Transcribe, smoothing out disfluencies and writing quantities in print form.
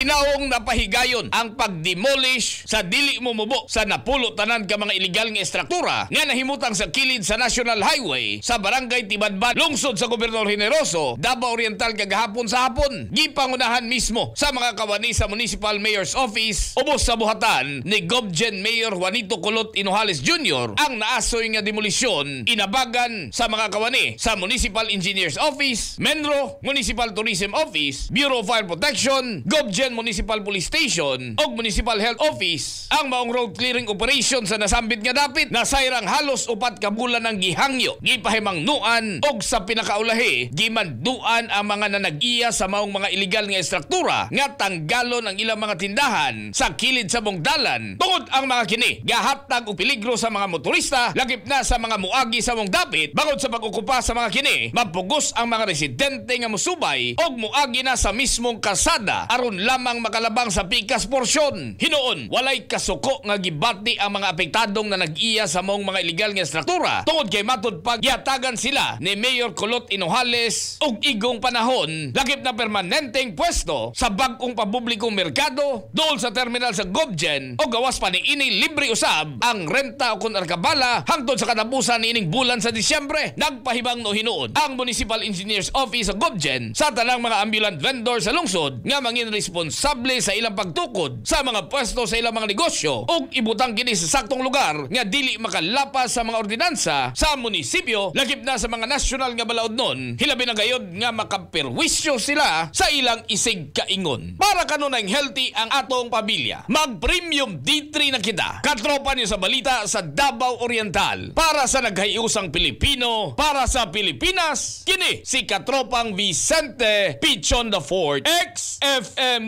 Nawong napahigayon ang pagdemolish sa dili mo mubo sa napulo tanan ka mga illegal nga estruktura nga nahimutang sa kilid sa National Highway sa Barangay Tibanban, lungsod sa Gobernador Generoso, Davao Oriental kagahapon sa hapon. Gipangunahan mismo sa mga kawani sa Municipal Mayor's Office ubos sa buhatan ni Gobgen Mayor Juanito Kulot Inojales Jr. ang naasoy nga demolisyon, inabagan sa mga kawani sa Municipal Engineer's Office, Menro, Municipal Tourism Office, Bureau of Fire Protection, Gobgen Municipal Police Station ug Municipal Health Office. Ang maong road clearing operation sa nasambit nga dapit nasayrang halos 4 ka bulan ang gihangyo, gipahimangnuan ug sa pinakaulahi gimanduan ang mga nanag-iya sa maong mga illegal nga estruktura nga tanggalon ang ilang mga tindahan sa kilid sa maong dalan tungod ang mga kini gahatag og peligro sa mga motorista, lakip na sa mga muagi sa maong dapit. Bangod sa pag-okupa sa mga kini, mapugos ang mga residente nga musubay og muagi na sa mismong kasada aron lamang makalabang sa pikas porsyon. Hinuon, walay kasuko nga gibati ang mga apektadong nanag-iya sa maong mga illegal nga estruktura tungod kay matud pa gihatagan sila ni Mayor Kulot Inojales og igong panahon, lakip na permanenteng pwesto sa bag-ong papublikong merkado dool sa terminal sa Gobgen o gawas pa niini, libre usab ang renta o kun arkabala hangtod sa katapusan niining bulan sa Disyembre. Nagpahibang no hinuon ang Municipal Engineers Office sa Gobgen sa tanang mga ambulant vendor sa lungsod nga mangin responsable sa ilang pagtukod sa mga pwesto sa ilang mga negosyo ug ibutang kini sa saktong lugar nga dili makalapas sa mga ordinansa sa munisipyo, lakip na sa mga nasyonal nga balaodnon, hilabi na gayod nga makaperwisyo sila sa ilang isig kaingon. Para kanunayng healthy ang atong pamilya, mag Premium D3 na kita. Katropa niyo sa balita sa Davao Oriental. Para sa naghiusang Pilipino, para sa Pilipinas, kini si Katropang Vicente Pichon the Fourth, XFM.